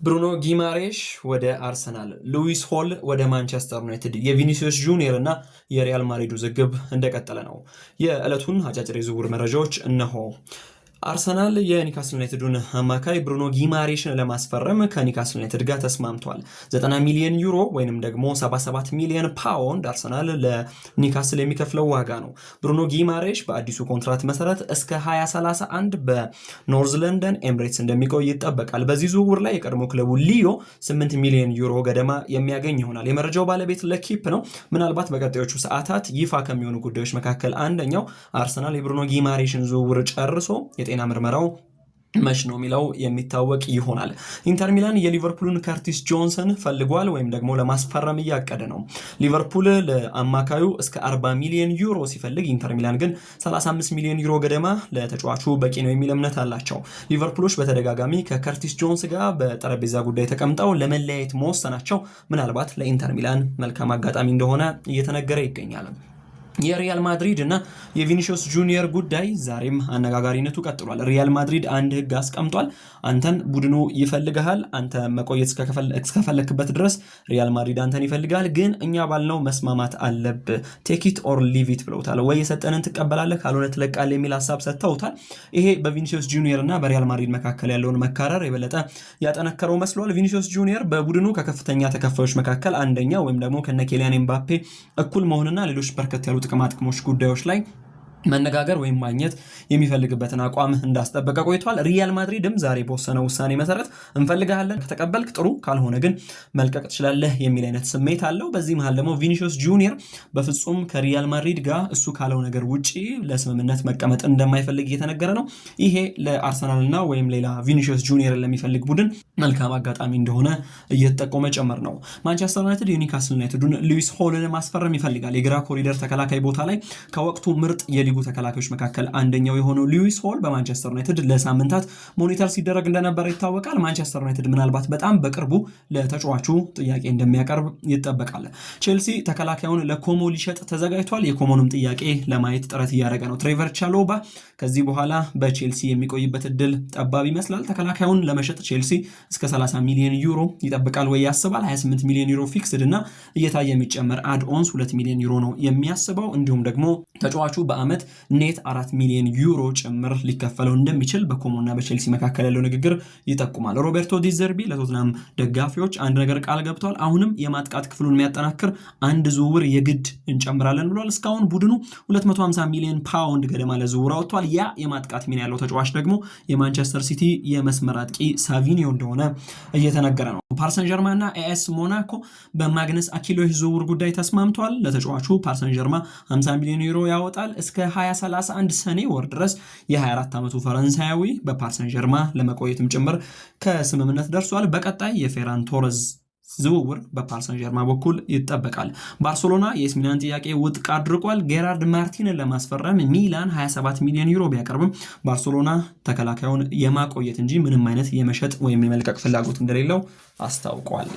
ብሩኖ ጊማሬሽ ወደ አርሰናል፣ ሉዊስ ሆል ወደ ማንቸስተር ዩናይትድ፣ የቪኒሲዮስ ጁኒየር እና የሪያል ማድሪድ ውዝግብ እንደቀጠለ ነው። የዕለቱን አጫጭር የዝውውር መረጃዎች እነሆ። አርሰናል የኒውካስል ዩናይትዱን አማካይ ብሩኖ ጊማሬሽን ለማስፈረም ከኒውካስል ዩናይትድ ጋር ተስማምቷል። 90 ሚሊዮን ዩሮ ወይንም ደግሞ 77 ሚሊዮን ፓውንድ አርሰናል ለኒውካስል የሚከፍለው ዋጋ ነው። ብሩኖ ጊማሬሽ በአዲሱ ኮንትራት መሰረት እስከ 2031 በኖርዝ ለንደን ኤምሬትስ እንደሚቆይ ይጠበቃል። በዚህ ዝውውር ላይ የቀድሞ ክለቡ ሊዮ 8 ሚሊዮን ዩሮ ገደማ የሚያገኝ ይሆናል። የመረጃው ባለቤት ለኪፕ ነው። ምናልባት በቀጣዮቹ ሰዓታት ይፋ ከሚሆኑ ጉዳዮች መካከል አንደኛው አርሰናል የብሩኖ ጊማሬሽን ዝውውር ጨርሶ የጤና ምርመራው መች ነው የሚለው የሚታወቅ ይሆናል። ኢንተር ሚላን የሊቨርፑልን ከርቲስ ጆንሰን ፈልጓል ወይም ደግሞ ለማስፈረም እያቀደ ነው። ሊቨርፑል ለአማካዩ እስከ 40 ሚሊዮን ዩሮ ሲፈልግ፣ ኢንተር ሚላን ግን 35 ሚሊዮን ዩሮ ገደማ ለተጫዋቹ በቂ ነው የሚል እምነት አላቸው። ሊቨርፑሎች በተደጋጋሚ ከከርቲስ ጆንስ ጋር በጠረጴዛ ጉዳይ ተቀምጠው ለመለያየት መወሰናቸው ምናልባት ለኢንተር ሚላን መልካም አጋጣሚ እንደሆነ እየተነገረ ይገኛል። የሪያል ማድሪድ እና የቪኒሲዮስ ጁኒየር ጉዳይ ዛሬም አነጋጋሪነቱ ቀጥሏል። ሪያል ማድሪድ አንድ ህግ አስቀምጧል። አንተን ቡድኑ ይፈልግሃል። አንተ መቆየት እስከፈለክበት ድረስ ሪያል ማድሪድ አንተን ይፈልጋል፣ ግን እኛ ባልነው መስማማት አለብህ። Take it or leave it ብለውታል። ወይ የሰጠንን ትቀበላለህ፣ ካልሆነ ትለቃለህ የሚል ሀሳብ ሰጥተውታል። ይሄ በቪኒሲዮስ ጁኒየር እና በሪያል ማድሪድ መካከል ያለውን መካረር የበለጠ ያጠነከረው መስሏል። ቪኒሲዮስ ጁኒየር በቡድኑ ከከፍተኛ ተከፋዮች መካከል አንደኛ ወይም ደግሞ ከነ ኬሊያን ኤምባፔ እኩል መሆንና ሌሎች በርከት ያሉ ጥቅማ ጥቅሞች ጉዳዮች ላይ መነጋገር ወይም ማግኘት የሚፈልግበትን አቋም እንዳስጠበቀ ቆይቷል። ሪያል ማድሪድም ዛሬ በወሰነው ውሳኔ መሰረት እንፈልግሃለን፣ ከተቀበልክ ጥሩ፣ ካልሆነ ግን መልቀቅ ትችላለህ የሚል አይነት ስሜት አለው። በዚህ መሃል ደግሞ ቪኒሲዮስ ጁኒየር በፍጹም ከሪያል ማድሪድ ጋር እሱ ካለው ነገር ውጪ ለስምምነት መቀመጥ እንደማይፈልግ እየተነገረ ነው። ይሄ ለአርሰናልና ወይም ሌላ ቪኒሲዮስ ጁኒየር ለሚፈልግ ቡድን መልካም አጋጣሚ እንደሆነ እየተጠቆመ ጭምር ነው። ማንቸስተር ዩናይትድ የኒውካስል ዩናይትዱን ሉዊስ ሆልን ማስፈረም ይፈልጋል። የግራ ኮሪደር ተከላካይ ቦታ ላይ ከወቅቱ ምርጥ የሊጉ ተከላካዮች መካከል አንደኛው የሆነው ሉዊስ ሆል በማንቸስተር ዩናይትድ ለሳምንታት monitor ሲደረግ እንደነበረ ይታወቃል። ማንቸስተር ዩናይትድ ምናልባት በጣም በቅርቡ ለተጫዋቹ ጥያቄ እንደሚያቀርብ ይጠበቃል። ቼልሲ ተከላካዩን ለኮሞ ሊሸጥ ተዘጋጅቷል። የኮሞንም ጥያቄ ለማየት ጥረት እያደረገ ነው። ትሬቨር ቻሎባ ከዚህ በኋላ በቼልሲ የሚቆይበት እድል ጠባብ ይመስላል። ተከላካዩን ለመሸጥ ቼልሲ እስከ 30 ሚሊዮን ዩሮ ይጠብቃል ወይ ያስባል። 28 ሚሊዮን ዩሮ fixed እና እየታየ የሚጨመር add-ons 2 ሚሊዮን ዩሮ ነው የሚያስበው። እንዲሁም ደግሞ ተጫዋቹ በአመት net 4 ሚሊዮን ዩሮ ጭምር ሊከፈለው እንደሚችል በኮሞና በቼልሲ መካከል ያለው ንግግር ይጠቁማል። ሮቤርቶ ዲዘርቢ ለቶትናም ደጋፊዎች አንድ ነገር ቃል ገብቷል። አሁንም የማጥቃት ክፍሉን የሚያጠናክር አንድ ዝውውር የግድ እንጨምራለን ብሏል። እስካሁን ቡድኑ 250 ሚሊዮን ፓውንድ ገደማ ለዝውውር አውጥቷል። ያ የማጥቃት ሚና ያለው ተጫዋች ደግሞ የማንቸስተር ሲቲ የመስመር አጥቂ ሳቪኒዮ እንደሆነ እየተነገረ ነው። ፓሪሰን ዠርማ እና ኤኤስ ሞናኮ በማግነስ አኪሎች ዝውውር ጉዳይ ተስማምተዋል። ለተጫዋቹ ፓሪሰን ዠርማ 50 ሚሊዮን ዩሮ ያወጣል። እስከ 2031 ሰኔ ወር ድረስ የ24 ዓመቱ ፈረንሳያዊ በፓሪሰን ዠርማ ለመቆየትም ጭምር ከስምምነት ደርሷል። በቀጣይ የፌራን ቶረዝ ዝውውር በፓሪሰን ዠርማ በኩል ይጠበቃል። ባርሴሎና የኤሲ ሚላን ጥያቄ ውድቅ አድርጓል። ጌራርድ ማርቲንን ለማስፈረም ሚላን 27 ሚሊዮን ዩሮ ቢያቀርብም ባርሴሎና ተከላካዩን የማቆየት እንጂ ምንም አይነት የመሸጥ ወይም የመልቀቅ ፍላጎት እንደሌለው አስታውቋል።